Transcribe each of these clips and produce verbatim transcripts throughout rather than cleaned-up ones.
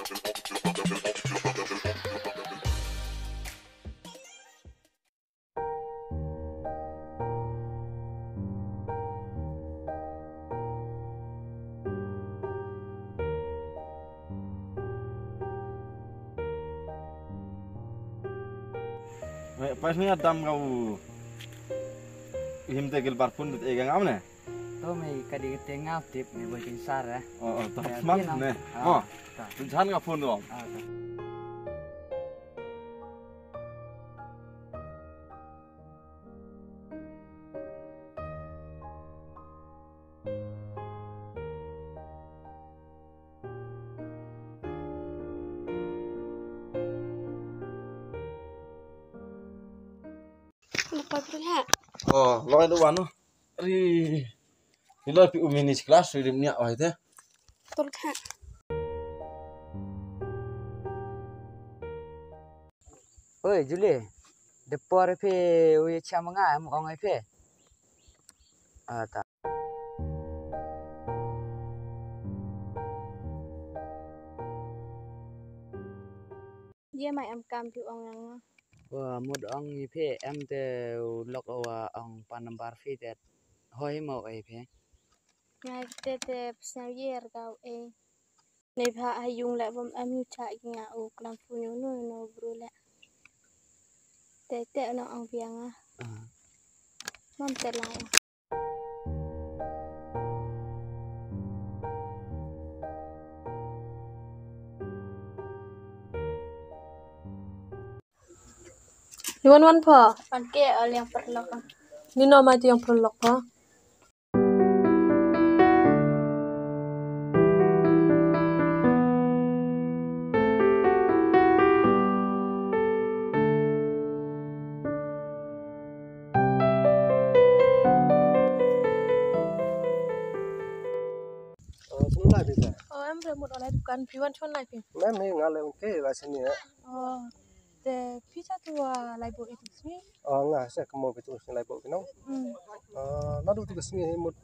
Wei, pas ni adam kau him te gil parpun te ega ngam ne? To me ka di te ngau tip me boy kin sar eh. Oh, oh, tap Ya, man pin ne. Ah, Oh, ta. Tu jan ka phone dong. Ah, ta. Lepas tu lah. Oh, lo itu wano. Ri. Ilo pi umi ni class ri dim niak wai te. Betul kan? Oi, Julie. Depor phi wi cha manga em ong ai phi. Ah, ta. Ye mai em kam phi ong yang. Wa mut ong i phi em te u lok wa ong pan nambar phi te. Hoi mo ai phi. Ngai te te psnau yer kau e. Nei pha ha yung le bom em yu cha ki nga u klam fu nyu nu no bru le. Te te no ong phi nga. Ah. Mam te lai. Ni wan wan pha. Pan ke, eh, liang paralok. Ni no mai tu yang paralok pha. Oh, sini lai phi ta? Oh, em re mut lai dukan phi wan chon lai phi. Mem ni nga le ke la sini ya. Oh. Te phi cha tu wa lai bo itu sini. Oh, nga se kamo phi tu sini lai bo kino. Hmm. Oh, na du tu sini mut.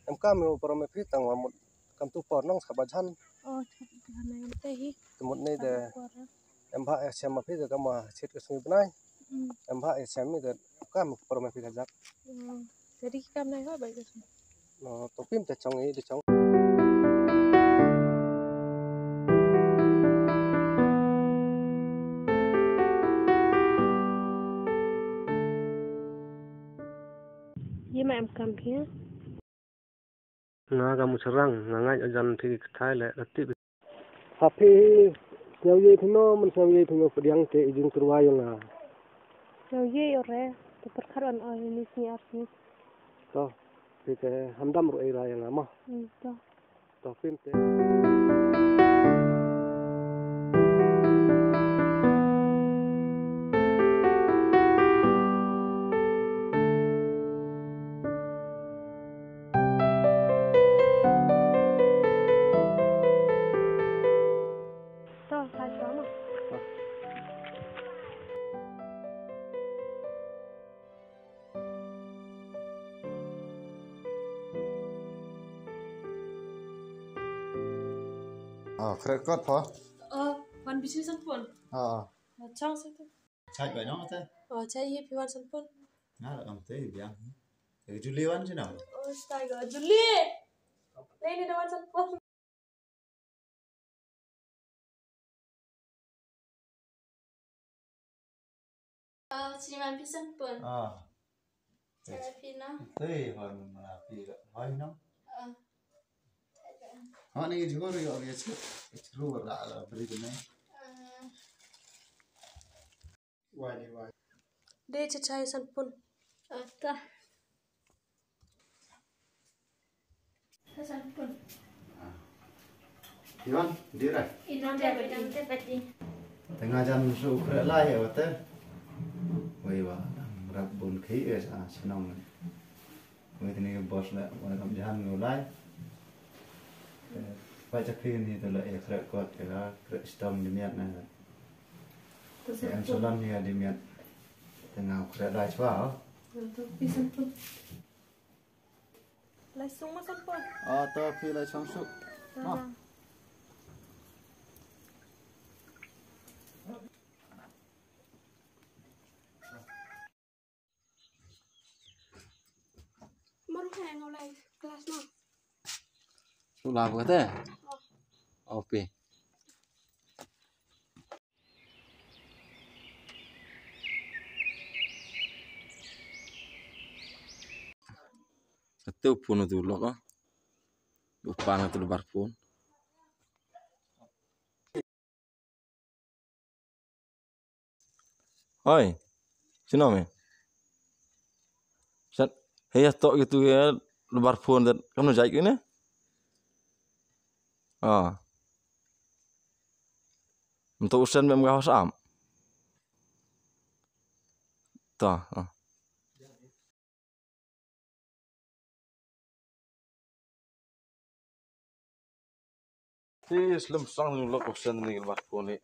Em kam yo para me phi tang wa mut kam tu por nang sa ba jan. Oh, tu tu na yang te hi. Tu mut ni de. Por. Em bha, eh, sem ma phi de kam, ah, sit ka sngi bnai. Mm. Em bha, eh, sem mi de kam por ma phi ka jak. Mm. Jadi kam nai ho bai ka sngi. No, to pim te chong i de chong. Ye ma em kam phi? Nga ka Musrang, nga ngait ajan phi ki kthai le, la tip. Ha phi, sngewye phi no, man sngewye phi no pdiang te i jingkyrwa yong nga. Sngewye ore, te pyrkhat wan oi ni sngi ar sngi. To, phi te hamdam ru ei ra yong nga mo. Hmm, to. To, phi te. To, hai sama. Ah, khreh kot pha. Oh, wan bisi san pun. Ah, ah. Chang sa tu. Chai bai nong te. Oh, chai ye phi wan san pun. Nga la kam te biang. Eh, Julie wan sini. Oh, stai ga Julie. Nei ni da wan san pun. Ah, sini man phi san pun. Ah. Sini phi na. Te hon mana phi hoi no. Ah. Hon ni jor yo ye chu. Chu la la bri ne. Ah. Wai ni wai. De chachai san pun. Ata. San pun. Iwan, dira. Ina te pati. Tengah jan su kre lai ya wate. Wei wa, rap bun khi ya sa senong. Wei tini bos la, wa kam jan ngu lai. Wa chakri ni te la ya kre kot ya kre stom ni miat na. Em salon ni di miat. Tengah kre lai chwa. Lai sung ma san pun. Ah, to phi lai sung su. Ma. Hang on, like, class no. Sula ba te? Opi. Katu pun tu lok ah. Upan tu bar pun. Hoi. Sino me? Sat. Hei, ya tok gitu ya, lebar phone dat. Kamu jai kene? Ah. Untuk usen mem gahos am. Tah. Ah. Ti slem sang ni lok option ni mat ko ni.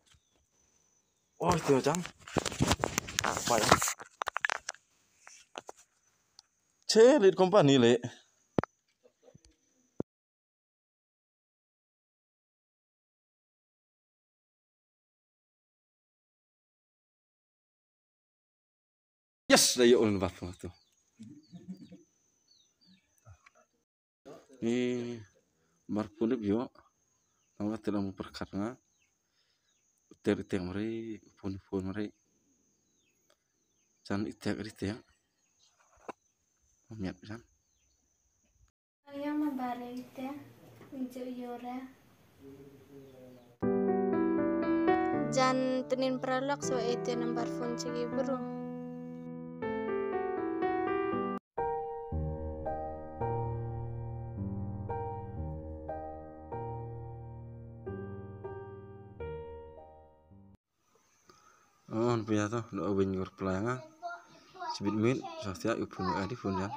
Oh, itu macam. Apa ya? Che, lead company le. Yes, da ïoh lem bar phone tu. Ni bar phone dep ïoh. Nang kata lang pyrkhat nga. Uter uter mari, phone phone mari. Jan iter iter. Miat jan. Ïa ma bare ite, njuk ïore. Jan pynnin paralok so ite number phone jong ki bru. Oh, pia to, lo abin gur pelanga. Sibit mit, sa sia yu phone, adi phone ya.